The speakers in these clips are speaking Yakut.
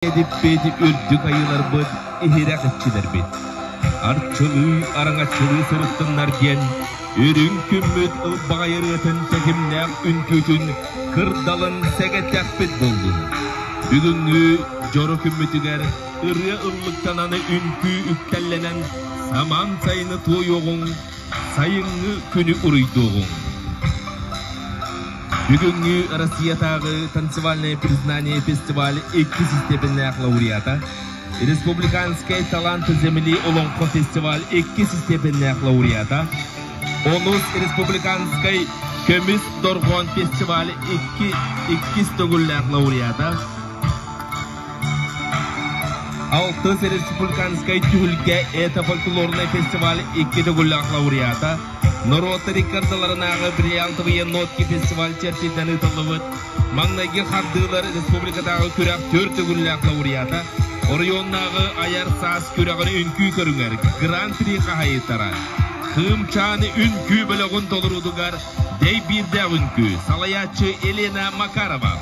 Эдиппит үрдүк айыыларбыт, иһирэх иччилэрбит. Арчылыы, араҥаччылыы сырыттыннар диэн, үрүҥ күммүт ылбаҕай ырыатын тэтимнээх үҥкүүтүн кырдалын сэгэтэхпит буоллун. Бүгүҥҥү дьоро күммүтүгэр ырыа ыллыктанан үҥкүү үктэллэнэн самаан сайыны туойуоҕуҥ, сайыҥҥы күнү уруйдуоҕуҥ. Бүгүҥҥү Россиятааҕы танцевальное признание фестиваль иккис степеннээх лауреата, Республиканскай талант земли Олоҥхо фестиваль иккис степеннээх лауреата, онус республиканскай Көмүс дорҕоон фестиваль икки иккис төгүллээх лауреата, Алтыс республиканскай түһүлгэ это фольклорный фестиваль икки төгүллээх лауреата, норуоттар иккардыларынааҕы бриллиантовые нотки фестиваль чэрчитинэн ыытыллыбыт маҥнайгы хардыылар республикатааҕы күрэх түөрт төгүллээх лауреата, оройуоннааҕы айар саас күрэҕин үҥкүү көрүҥэр гран-при хаһайыттара, Кыымчаан үҥкүү бөлөҕүн толоруутугар Дэйбиирдээх үҥкүү салайааччы Елена Макарова.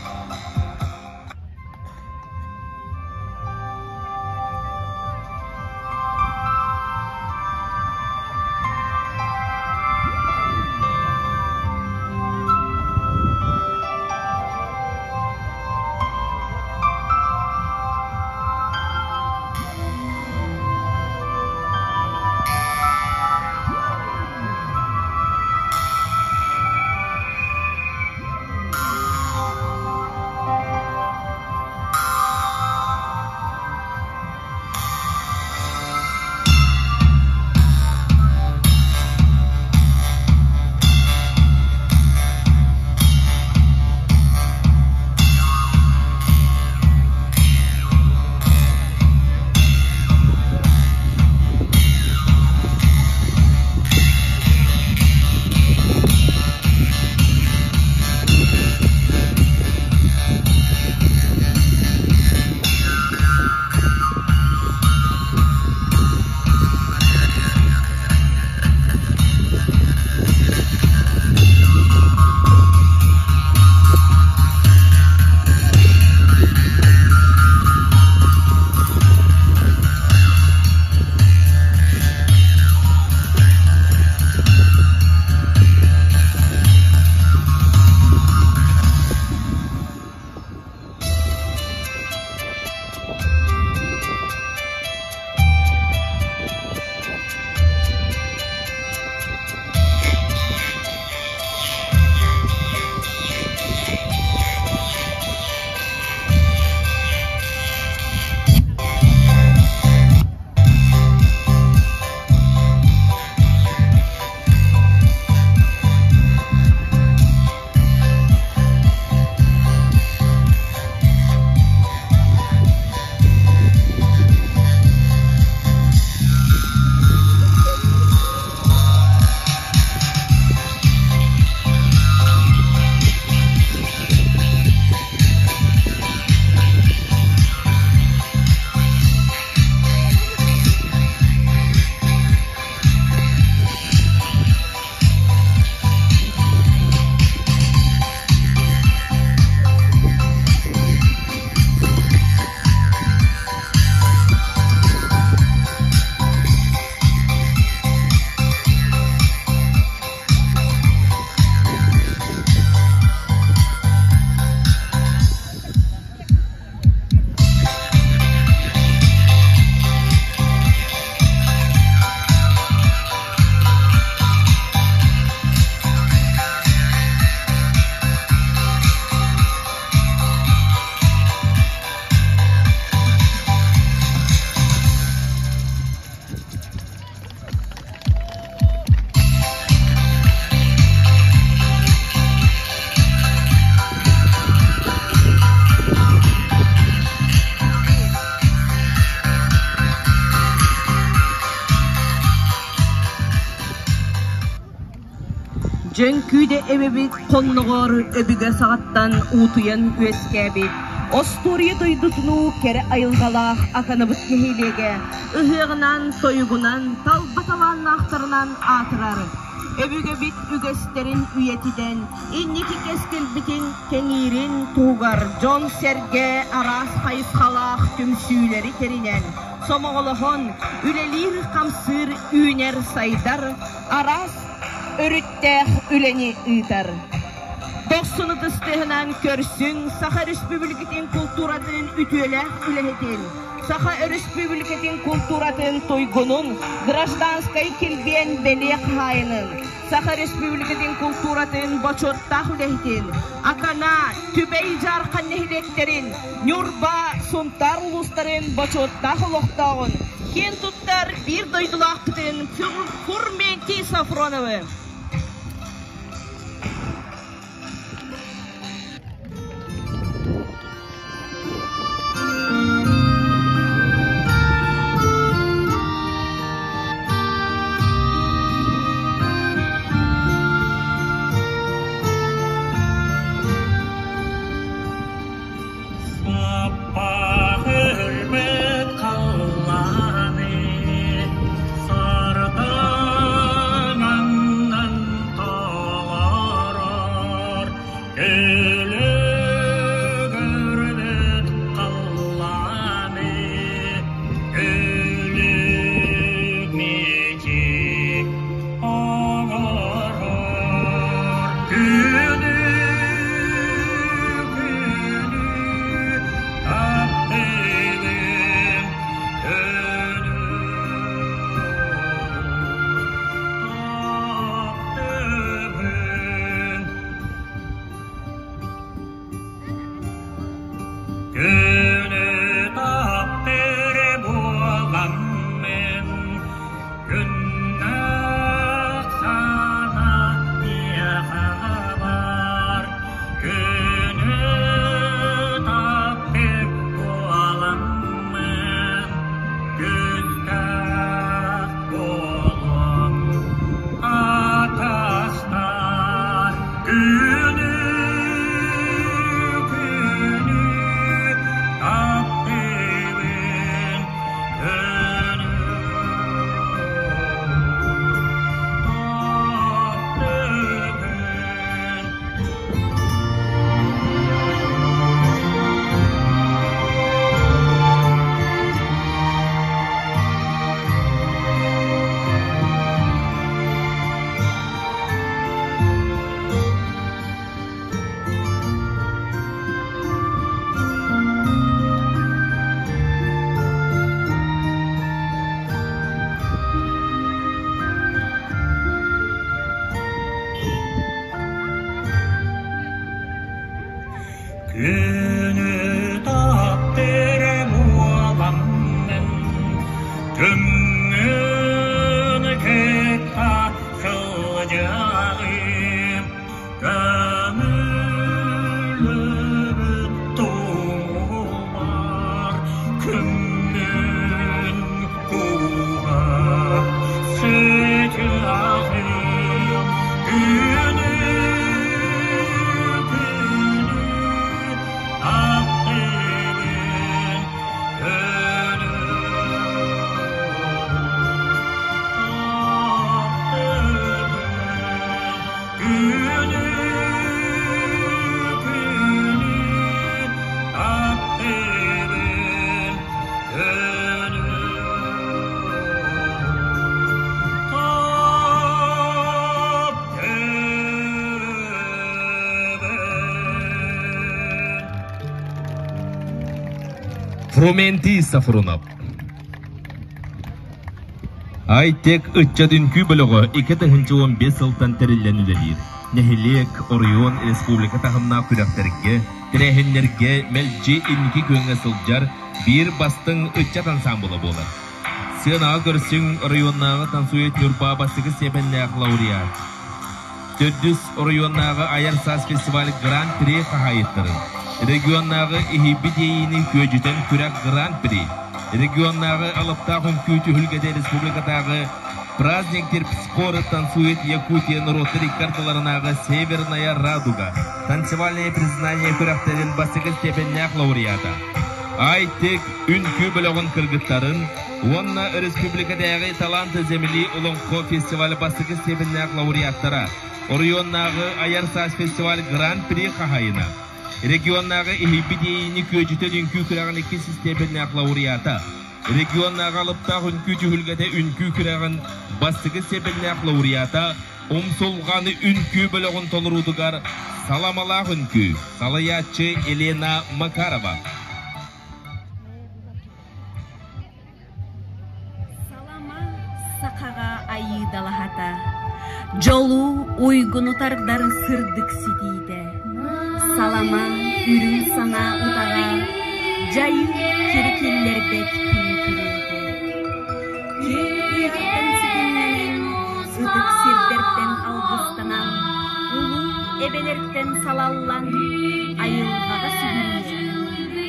Дьөҥкүүдэ эбэбит хонноҕор өбүгэ саҕаттан уутуйан үөскээбит остуоруйа дойдутунуу кэрэ айылҕалаах Аканабыт нэһилиэгэ ыһыаҕынан, тойугунан, талба талааннаахтарынан аатырар. Өбүгэбит үгэстэрин үйэтитэн, инники кэскилбитин кэҥиирин туһугар дьон-сэргэ араас хайысхалаах түмсүүлэри тэринэн, сомоҕолоһон, үлэлиир-хамсыыр, үүнэр-сайдар араас өрүттээх үлэни ыытар. Дохсун ытыс тыаһынан көрсүҥ Саха Өрөспүүбүлүкэтин култууратын үтүөлээх үлэһитин, Саха Өрөспүүбүлүкэтин култууратын туйгунун, гражданскай килбиэн бэлиэ хаһаайынын, Саха Өрөспүүбүлүкэтин култууратын бочуоттаах үлэһитин, Акана, Түбэй Дьаархан нэһилиэктэрин, Ньурба, Сунтаар улуустарын бочуоттаах олохтооҕун, киэн туттар биир дойдулаахпытын Фурментий Софроновы. Саппах өлбөт халлааны сардаҥаннан толорор өлөгөрбөт халлааны өлүк мичик оҥорор күнү күнү таптыыбын күнү таптыыбын Күнү таптыыр буоламмын күннээх санаа миэхэ баар. Күнү таптыыр буоламмын күннээх буолуом атастар. Күнү күнү таптыыбын күнү таптыыбын. Күнү таптыр буоламмын, күҥҥүн кытта сылдьаҕым, көҥүлүбүт туһугар күммүн кууһа сытыаҕым. Күнү күнү таптыыбын, күнү таптыыбын. Күнү күнү таптыыбын, күнү таптыыбын. Фрументий Сафронов. Айтек ыччат үҥкүү бөлөҕө 2015 сылтан тэриллэн үлэлиир. Нэһилиэк, оройуон, республика таһымнаах күрэхтэргэ, тэрээһиннэргэ мэлдьи инники күөҥҥэ сылдьар биир бастыҥ ыччат ансаамбыла буолар. Сыанаҕа көрсүҥ оройуоннааҕы танцует Ньурба бастакы степеннээх лауреат. Төрдүс оройуоннааҕы Айар саас фестиваль Гран-при хаһаайыттарын, регионнааҕы Иһийбит иэйиини күөдьүтэн күрэх Гран-при, регионнааҕы Алыптаах үҥкүү түһүлгэтэ республикатааҕы Праздник Терпсихоры танцует Якутия норуоттар икки ардыларынааҕы Северная радуга танцевальное признание күрэхтэрин бастакы степеннээх лауреата. Ай-Тек үҥкүү бөлөҕүн кыргыттарын уонна өрөспүүбүлүкэтээҕи Талант земли олоҥхо фестиваль бастакы степеннээх лауреаттара, оройуоннааҕы Айар саас фестиваль Гран-при хаһаайына, регионнааҕы Иһийбит иэйиини күөдьүтэн үҥкүү күрэҕин иккис степеннээх лауреата, регионнааҕы алыптаах үҥкүү түһүлгэтэ үҥкүү күрэҕин бастакы степеннээх лауреата, Умсулҕаны үҥкүү бөлөҕүн толоруутугар Саламалаах үҥкүү, салайааччы Елена Макарова. Салама сахаҕа айыы далаһата, дьолу уйгуну тардар сырдык ситиитэ. Салама үрүҥ санаа утаҕа, дьайыы кири киллэрбэт күн күрүөтэ. Киэҥ үөһэттэн ситимнэнэн, ытык сирдэртэн алгыстанан, улуу эбэлэртэн салаллан, айылҕаҕа сүгүрүйэн,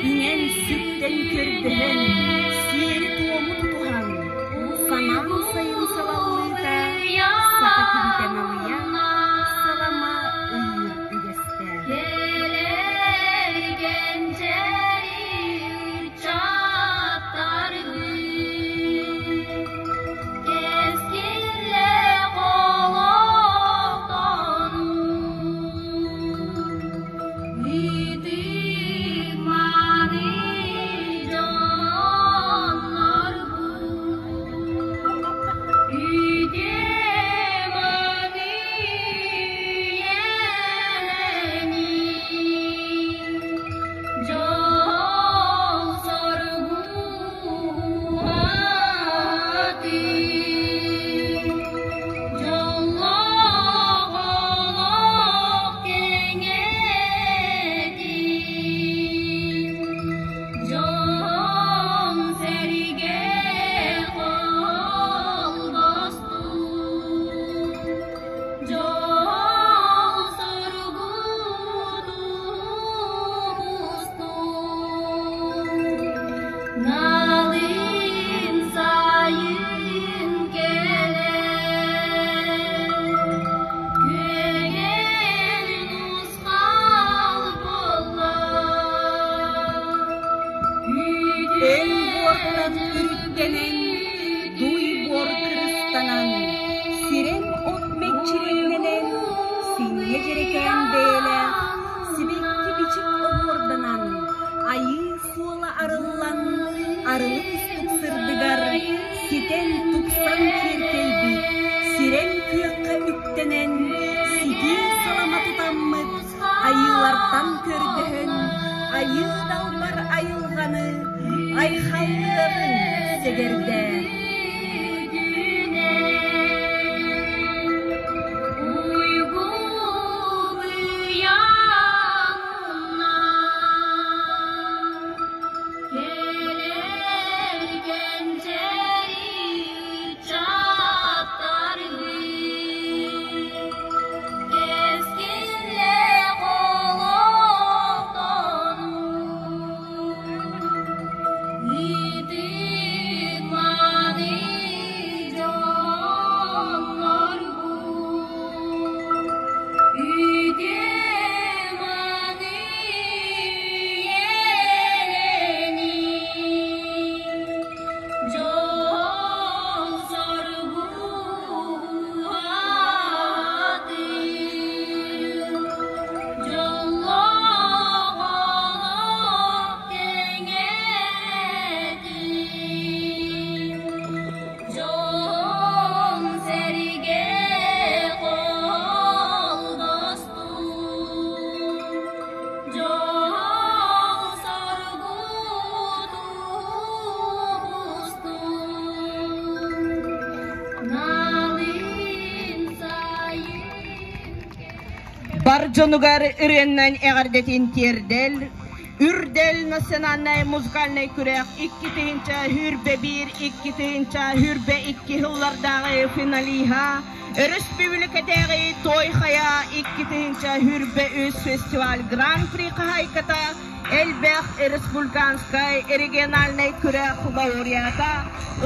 иҥэн-сүктэн көрдөһөн, сиэри-туому тутуһан, самаан сайын салаллыыта саха киһитэ налыйа, салама ыйыыр үгэстээх. Эн буортан үрүттэнэн, дуй буор кырыстанан, сирэм от мэччирэҥнэнэн, синньэ дьэрэкээн бэйэлээх, сибэкки бичик оһуорданан, айыы суола арыллан, арылы кустук сырдыгар, ситэн тупсан киэркэйбит, сирэм күөххэ үктэнэн, ситии салама тутаммыт, айыылартан көрдөһөн, айыы далбар айылҕаны айхаллыаҕыҥ сэгэрдээ. Бар дьонугар ырыаннан эҕэрдэтин тиэрдэл, Үрдэл национальнай музыкальнай күрэх 2021 2022 сыллардааҕы финалиһа, өрөспүүбүлүкэтээҕи Той Хайа 2023 фестиваль Гран-при хаһаайката, элбэх республиканскай региональнай күрэх лауреата,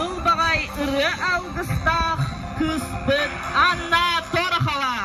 ылбаҕай ырыа алгыстаах кыыспыт Анна Торохова.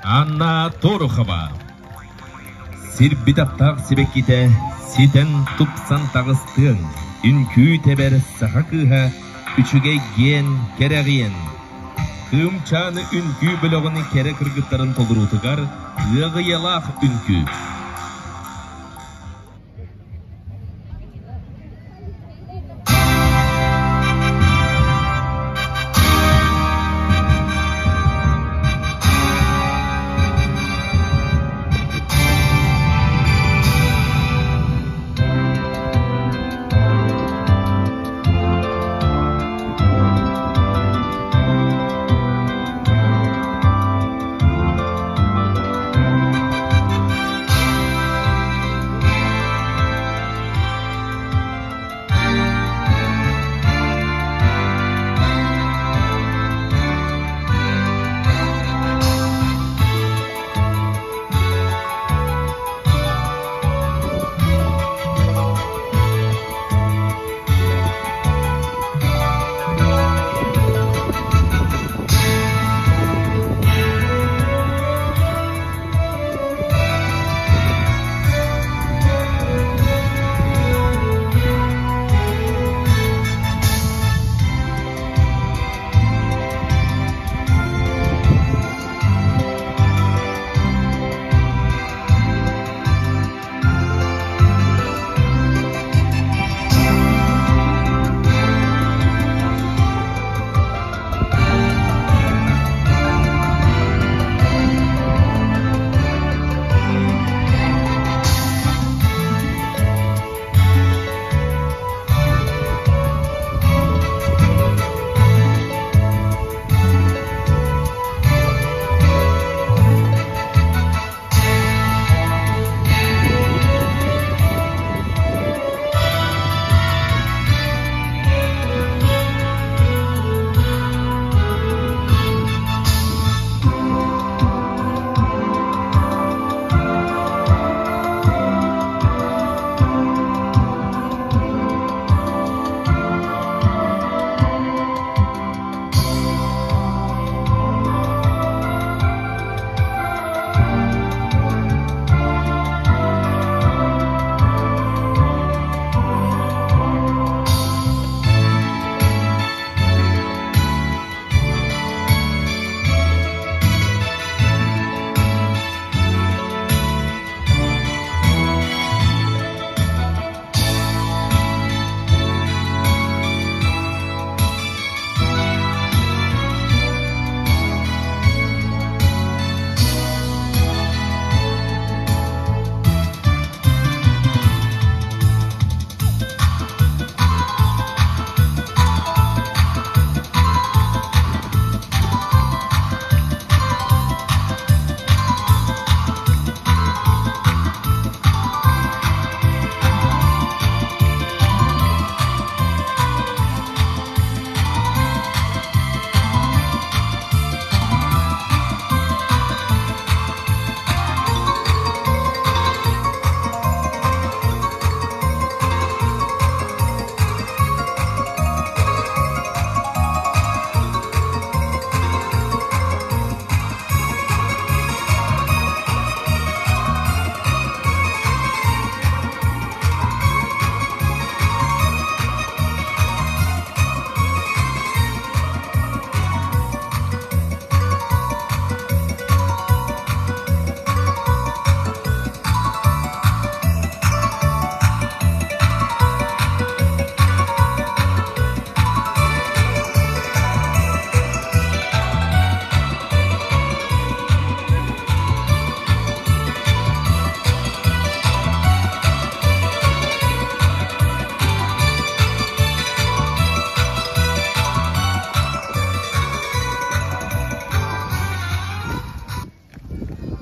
Анна Торохова. Сирбит аптаах сибэккитэ ситэн тупсан таҕыстыаҥ, үҥкүү тэбэр саха кыыһа үчүгэй гиэн кэрэҕиэн. Кыымчааны үҥкүү бөлөҕүн кэрэ кыргыттарын толоруутугар ыаҕыйалаах үҥкүү.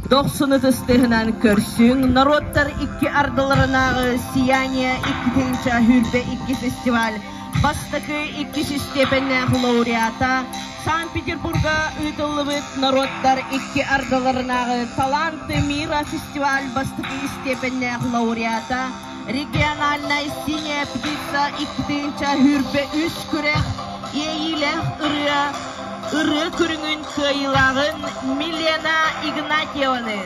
Дохсун ытыстыһынан көрсүҥ, норуоттар икки ардыларынааҕы «Сияние икки тыһыынча икки фестиваль бастакы иккис истиэпэннээх лауреата, Санкт-Петербурга ыытыллыбыт норуоттар икки ардыларынааҕы «Таланты мира» фестиваль бастакы истиэпэннээх лауреата, региональнай «Синяя птица 2023 күрэх иэйиилээх ырыа. Ырыа көрүҥүн кыайыылааҕын Милена Игнатьеваны.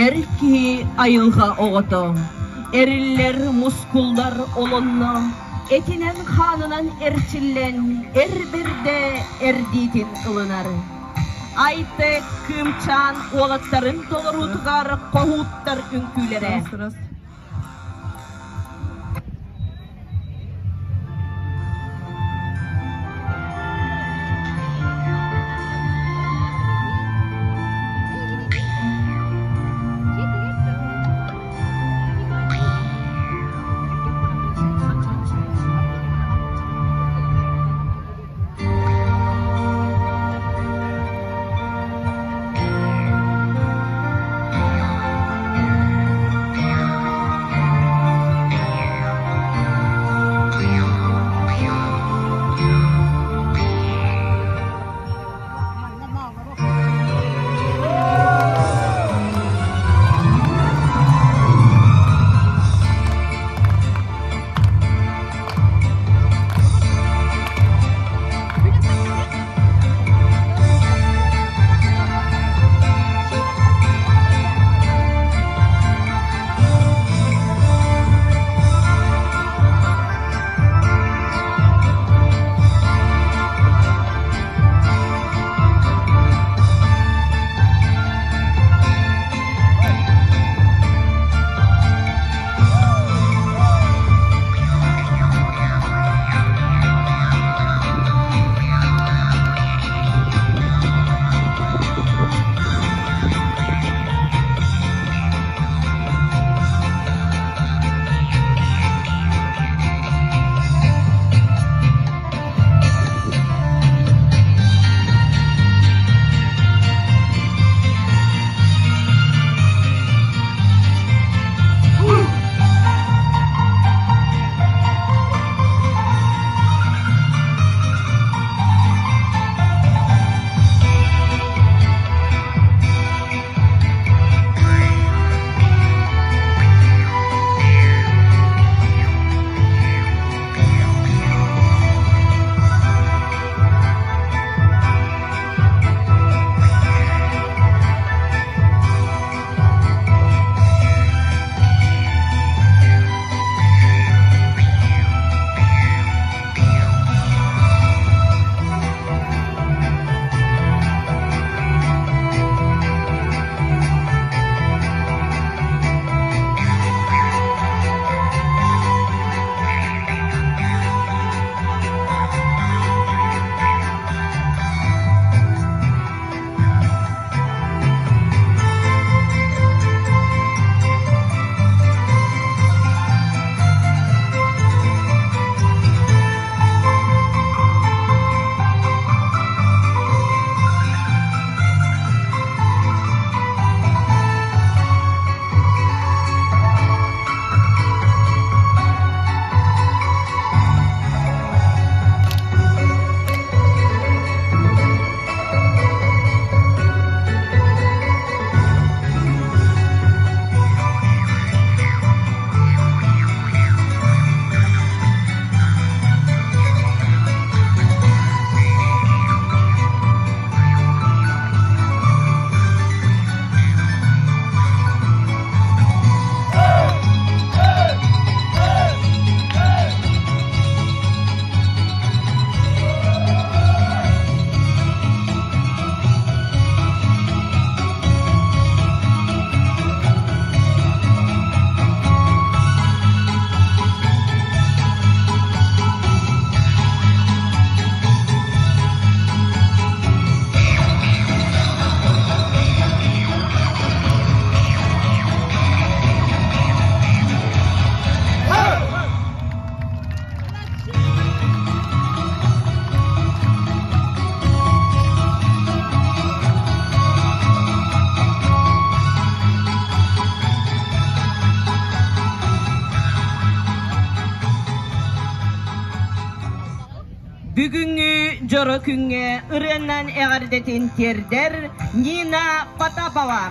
Эр киһи айылҕа оҕото, эриллэр, мускуллар олонно, этинэн-хаанынан эрчиллэн, эр бэрдэ эрдиитин ылынар. Айтек кыымчаан уолаттарын толоруутугар хоһууттар үҥкүүлэрэ. Бүгүҥҥү дьоро күҥҥэ ырыанан эҕэрдэтин тиэрдэр Нина Потапова.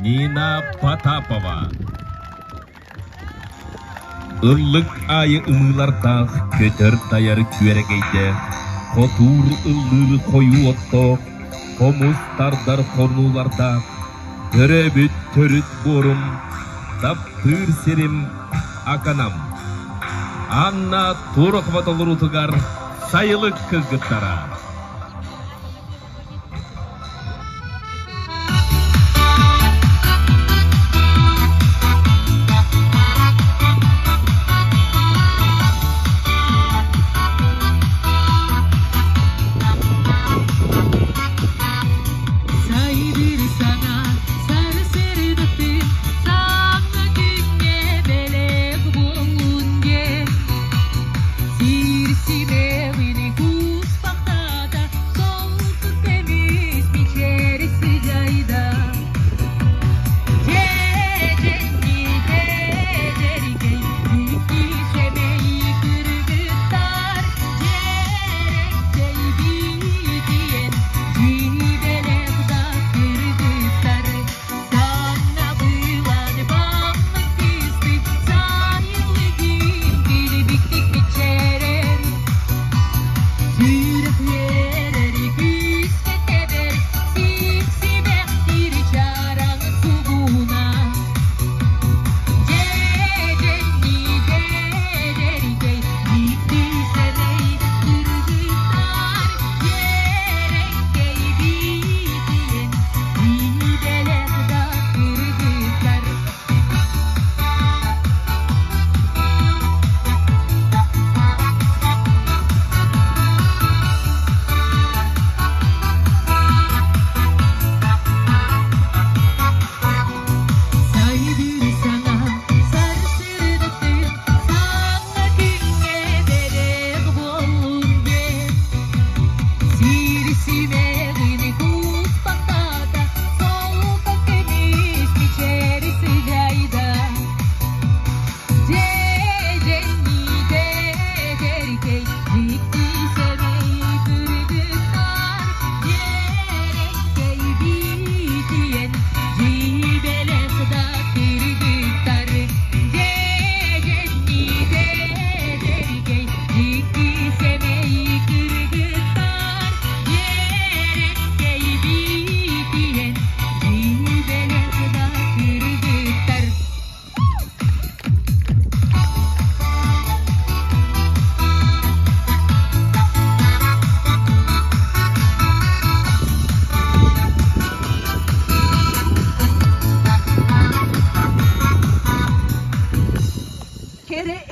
Нина Потапова. Ыллык аайы ымыылардаах, көтөр дайар күөрэгэйдээх, хотуур ыллыыр хойуу оттоох, хомус тардар хонуулардаах, төрөөбүт төрүт буорум, таптыыр сирим Аканам. Анна Турохова толоруутугар сайылык кыргыттара. Сайдыр сана, сарсы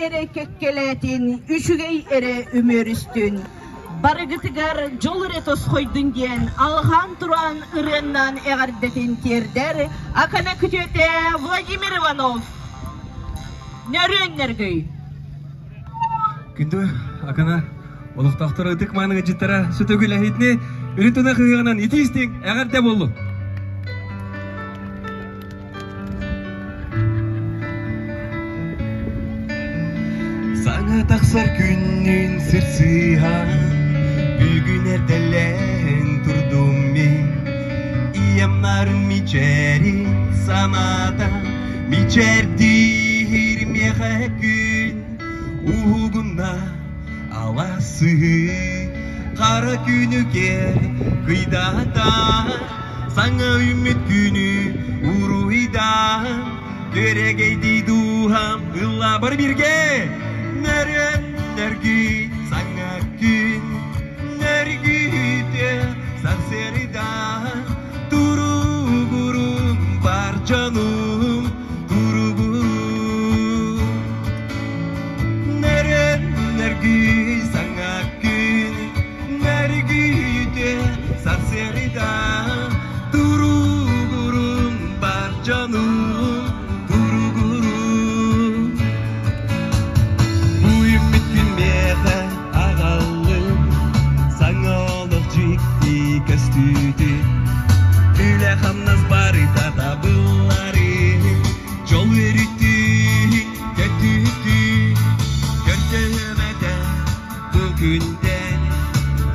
эрэ кэккэлээтин, үчүгэй эрэ үмүөрүстүн. Барыгытыгар дьол эрэ тосхойдун диэн алҕаан туран ырыаннан эҕэрдэтин тиэрдэр Акана күтүөтэ Владимир Иванов. Нөрүөннэргүй! Күндү Акана олохтоохтор ытык мааны ыдьыттара сүтүгүлэһитини үрүт ынах ыһыаҕынан итии-истиҥ эҕэрдэ буоллун! Саҥа тахсар күннүүн сир сыыһа, Бүгүн эрдэлээн турдум мин. Ийэм нарын мичээрин санаата, Мичээрдиир миэхэ күн. Уһугунна алассыы, Хара күнү кэр кыйдаата, Саҥа үүммүт күнү уруһуйдаан, Күөрэгэйдии дууһам ыллаабар бииргэ Нөрүөн нөргүй саҥа күн Нөргүтэ сарсыарда Туругурун бар дьонум туругурун Нөрүөн нөргүй саҥа күн Нөргүтэ сарсыарда Туругурун бар дьонум туругурун Бу үүммүт күн миэхэ аҕаллым Саҥа олох дьикти көстүүтүн Үлэ-хамнас барыта табылларын Дьол үөрүүтүн көтүүтүн Көрдөһүөм этэ бу күнтэн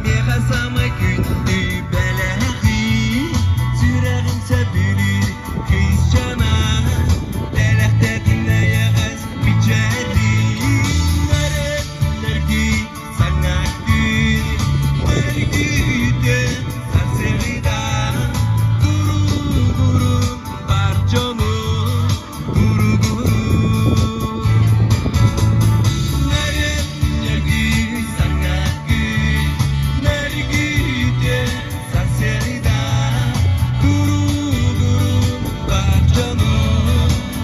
Миэхэ самай күндү бэлэҕи Сүрэҕим сөбүлүүр кыысчаана Бэлэхтэтин эйэҕэс мичээрин Нөргүй саҥа күн Нөргүйдэ сарсыарда Туругурун бар дьону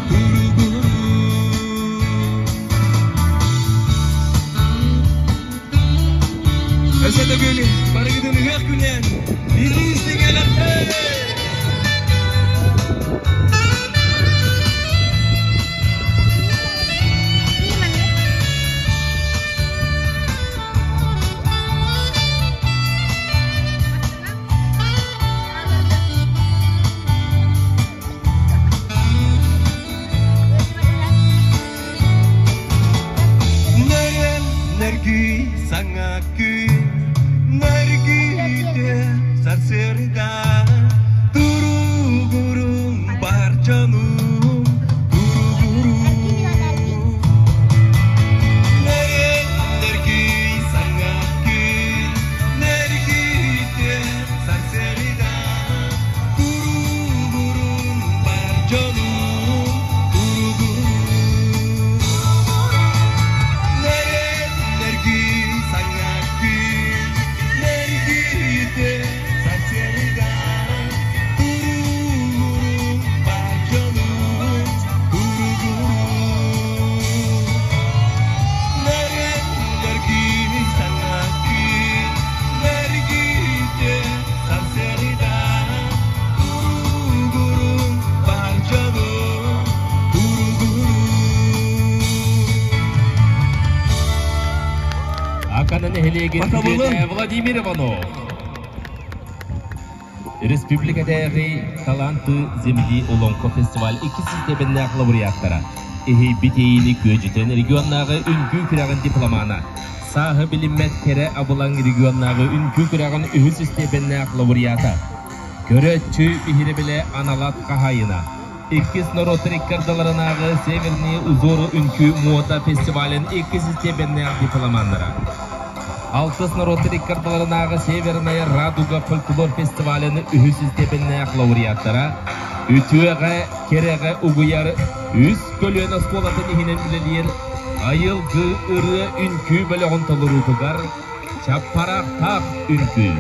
туругурун Өсө төгүл барыгытын ыһыах күнэн итии-истиҥ эҕэрдэ! Нөрүөн нөргүй саҥа күн Нөргүйдэ сарсыарда Туругурун бар дьонум туругурун Нөрүөн нөргүй саҥа күн Нөргүйдэ сарсыарда Туругурун бар дьонум туругурун Нөргүй саҥа күн Нөргүйдэ сарсыарда Туругурун бар дьонум туругурун Нөргүй саҥа күн Нөргүйдэ сарсыарда Туругурун бар дьонум туругурун Акана нэһилиэгин Батабылын. Владимир Иванов. Республикатааҕы Таланты земли Олоҥхо фестиваль иккис систиэмэннээх лауреаттара. Иһийбит иэйиини күөдьүтэн регионнааҕы үҥкүү күрэҕин дипломана. Сааһы билиммэт кэрэ абылаҥ регионнааҕы үҥкүү күрэҕин үһүс истиэпэннээх лауреата. Көрөөччү биһирэбилэ аналат хаһаайына. Иккис норуоттар иккардаларынааҕы Северные узоры үҥкүү муода фестивалын иккис истиэпэннээх дипломаннара. Алтыс норуоттар иккардаларынааҕы Северная радуга фольклор фестивалын үһүс истиэпэннээх лауреаттара. Үтүөҕэ, кэрэҕэ угуйар үс көлүөнэ оскуолатын иһинэн үлэлиир Айылгы ырыа үҥкүү бөлөҕүн толоруутугар Чаппараахтаах үҥкүү.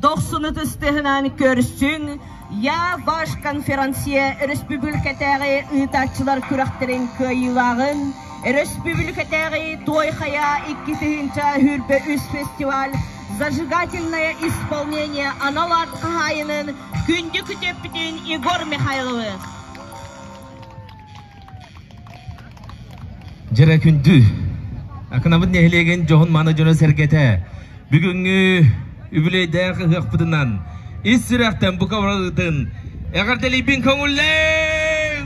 Дохсун ытыстыһынан көрсүҥ, Я ваш конферансье өрөспүүбүлүкэтээҕи ыытааччылар күрэхтэрин кыайыылааҕын, өрөспүүбүлүкэтээҕи Туой Хайа 2023 фестиваль «Зажигательное исполнение» анал аат хаһаайынын күндү күтүөппүтүн Егор Михайловы. Дьэрэ күндү. Акынабыт нэһилиэгин дьоһун маны дьоно сэргэтэ. Бүгүҥҥү үбүлүөйдээх ыһыахпытынан ис сүрэхтэн бука барытын эҕэрдэлиибин көҥүллээҥ!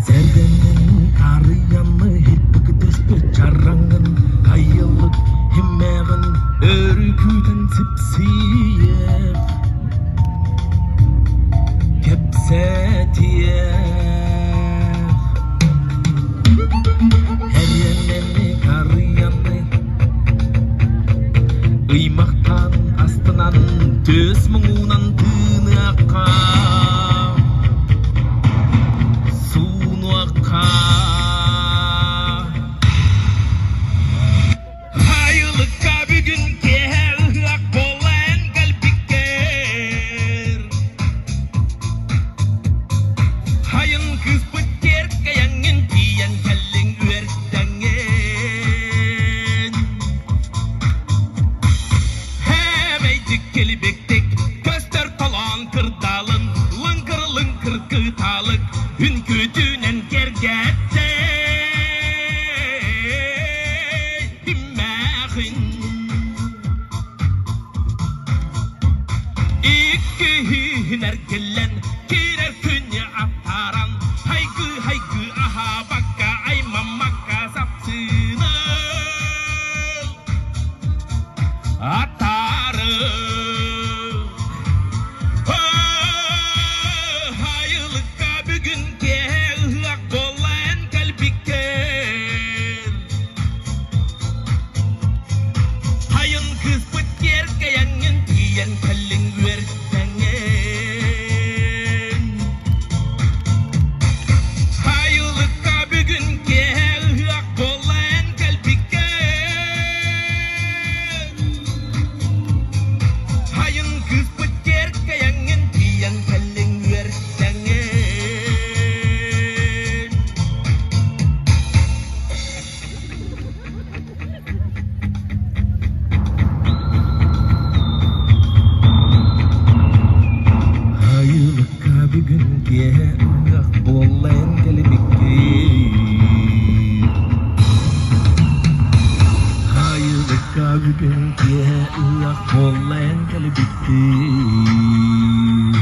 Сэргэҥҥин таарыйаммы һиппикитэспит чараҥҥын хайылык һиммэҕин өрүкүтэн сипсийэр кэпсэтиэх Эриэннэни харыйаны ыймахтан астынан төс муҥунан тыыныахха суунуохха Хайылыкка бүгүн киэһэ ыһыах буолан кэлбиккэр Хайын кыыспыт киэркэйэҥҥин тиийэн кэллиҥ үөрдэҥҥин Һээбэйдик килбиктик көстөр толоон кырдаалын лыҥкыр-лыҥкыр кыытаалык үҥкүүтүнэн кэргэттэ Иммээхин Иккиһин эргиллэн киирэр күнү аттаран хайгыы-хайгыы аһаабакка аймаммакка сапсыынан аттары Айылыкка бүгүн киэһэ ыһыах буолан кэлбиккэр Хайын кыыспыт киэркэйэҥҥин тиийэн кэллиҥ үөрдэҥҥин Айылыкка бүгүн киэһэ ыһыах буолан кэлбиккэр Хайын кыыспыт киэркэйэҥҥин тиийэн кэллиҥ үөрдэҥҥин Айылыкка бүгүн киэһэ ыһыах буоллайын кэлибиккин Айылыкка бүгүн киэһэ ыһыах буоллайын кэлибиккин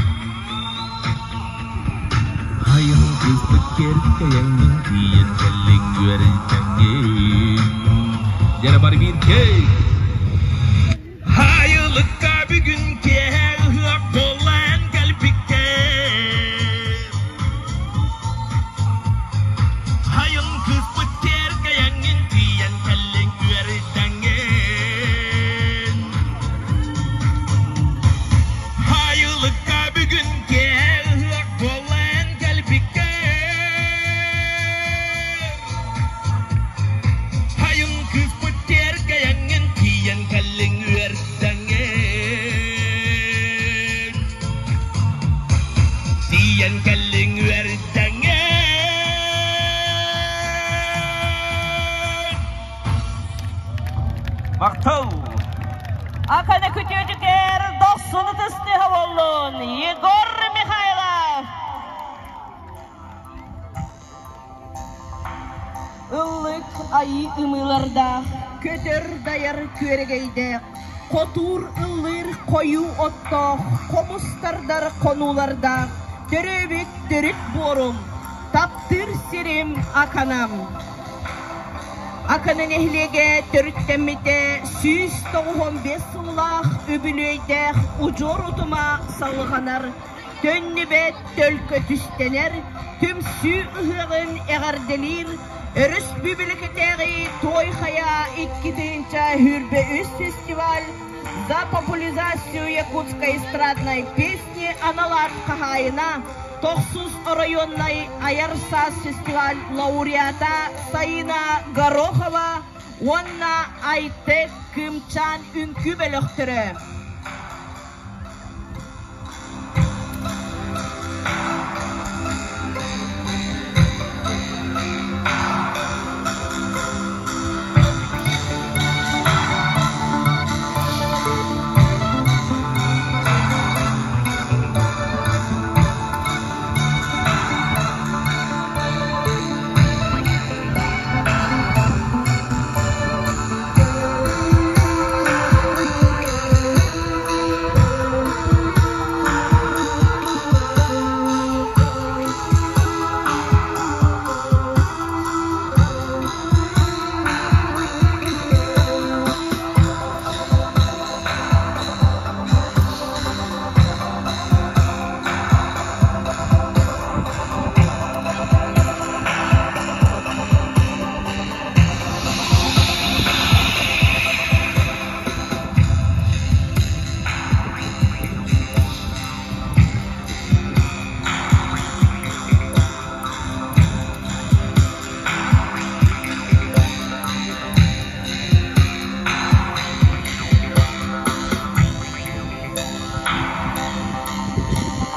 Айын кыыспыт киэркэйэҥҥин тиийэн кэллиҥ үөрдэҥҥин Дьэрэ бары бииргэ Айылыкка бүгүн киэһэ ыһыах буолан кэлбиккэр Айын кыыспыт киэркэйэҥҥин тиийэн кэллиҥ үөрдэҥҥин Айылыкка бүгүн киэһэ ыһыах буолан кэлбиккэр Айын кыыспыт киэркэйэҥҥин тиийэн кэллиҥ үөрдэҥҥин. Махтал! Акана күтүөтүгэр дохсун ытыстыһа боллун Егор Михайлов! Ыллык айыы ымыылардаах, көтөр дайар күөрэгэйдээх, хотуур ыллыыр хойуу оттоох, хомус тардар хонуулардаах, төрөөбүт төрүт буорум, таптыыр сирим Аканам. Акана нэһилиэгэ төрүттэммитэ 195 сыллаах үбүлүөйдээх удьуор утума салҕанар төннүбэт төлкө түстэнэр, түмсүү ыһыаҕын эҕэрдэлиир өрөспүүбүлүкэтээҕи Туой Хайа 2023 фестиваль за популяризацию якутской эстрадной песни анал аат хаһаайына, тохсус оройуоннай Айар саас фестиваль лауреата Саина Горохова уонна Айтек Кыымчаан үҥкүү бөлөхтөрө.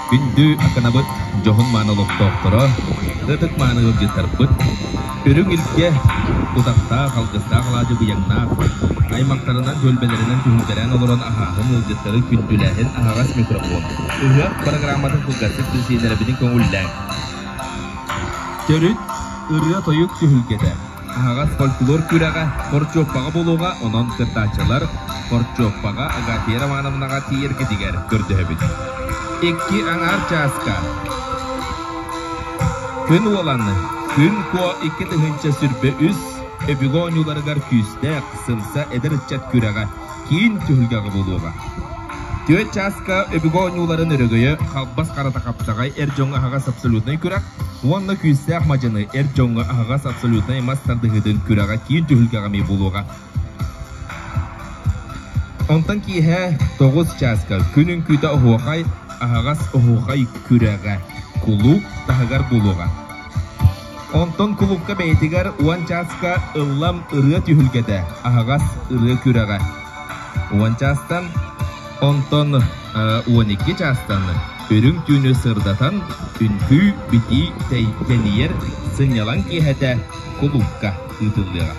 Күндү аканабыт дьоһун мааны олохтоохторо, ытык мааны ыалдьыттарбыт, үрүҥ илгэ утахтаах, алгыстаах алаадьы быйаҥнаах, аймахтарынан, түөлбэлэринэн түһүлгэлээн олорон аһааһын ыалдьыттары күндүлээһин аһаҕас микрофон. Ыһыах программатын кылгастык билсиһиннэрэбитин көҥүллээҥ. Төрүт ырыа-тойук түһүлгэтэ. Аһаҕас фольклор күрэҕэ Хорчуоппаҕа буолуоҕа, онон кыттааччылар Хорчуоппаҕа Агафья Романовнаҕа тиийэргитигэр көрдөһөбүт. Икки аҥаар чааска Күн Уолан, Күн Куо 2023 өбүгэ оонньууларыгар күүстээх, сымса эдэр ыччат күрэҕэ киин түһүлгэҕэ буолуоҕа. Түөрт чааска өбүгэ оонньууларын өрөгөйө халбас харата хапсаҕай эр дьоҥҥо аһаҕас абсолютнай күрэх уонна күүстээх мадьыны эр дьоҥҥо аһаҕас абсолютнай мас тардыһыытын күрэҕэ киин түһүлгэҕэ эмиэ буолуоҕа. Онтон киэһэ 9 чааска күн үҥкүүтэ оһуохай аһаҕас оһуохай күрэҕэ кулууп таһыгар буолуоҕа. Онтон кулуупка бэйэтигэр уон чааска ыллам ырыа түһүлгэтэ аһаҕас ырыа күрэҕэ. Уон чаастан, онтон 12 чаастан үрүҥ түүнү сырдатан үҥкүү, битии тэнийэр сынньалаҥ киэһэтэ кулуупка ыытыллыаҕа.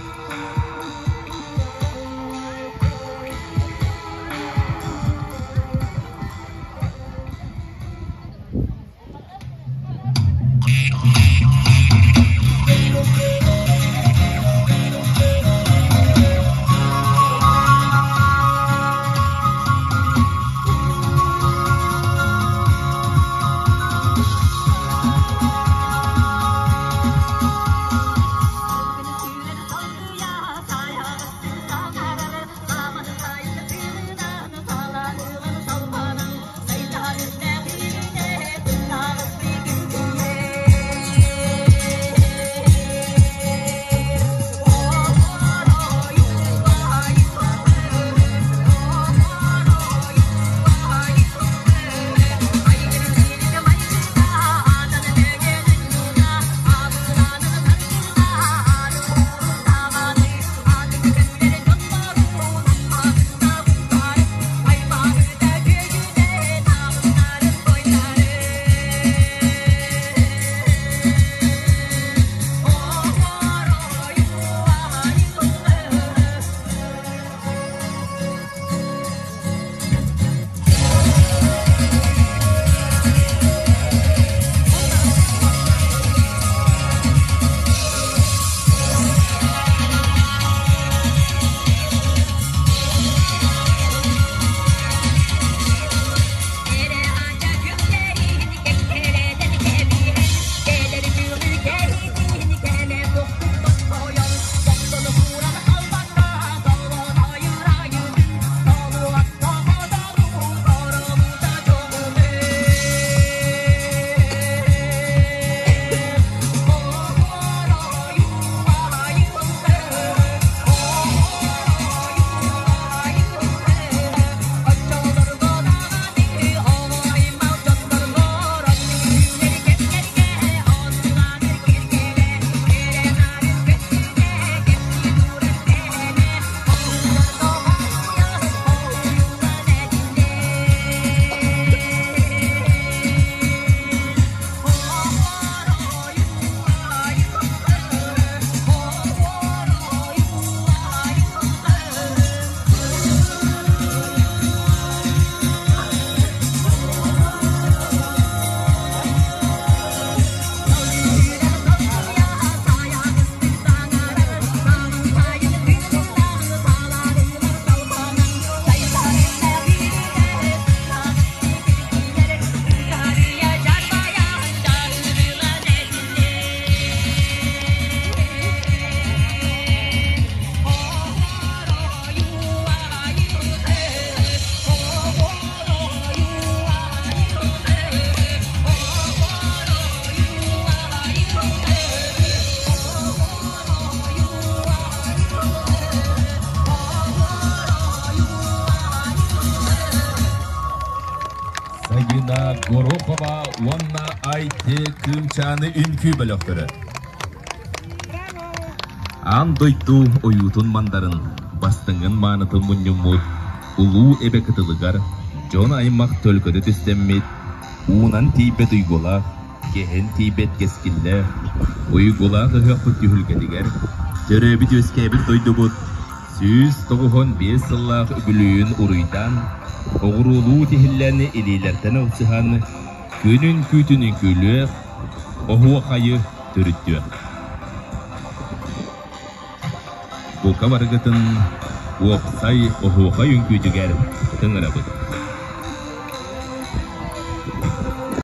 Горохова уонна IT Кыымчааны үҥкүү бөлөхтөрө. Аан дойду ойуутун мандарын, бастыҥын маанытын мунньуммут Улуу Эбэ кытылыгар дьон аймах төлкөтө түстэммит, уунан тиийбэт уйгулаах, кэһэн тиийбэт кэскиллээх, уйгулаах ыһыахпыт түһүлгэтигэр төрөөбүт-үөскээбит дойдубут 195 сыллаах үбүлүөйүн уруйдаан, оҕуруолуу тиһиллэн илиилэртэн ылсыһан, күнүн күүтүн үҥкүүлүөх, оһуохайы төрүттүөх. Бука барыгытын уопсай оһуохай үҥкүүтүгэр ыҥырабыт.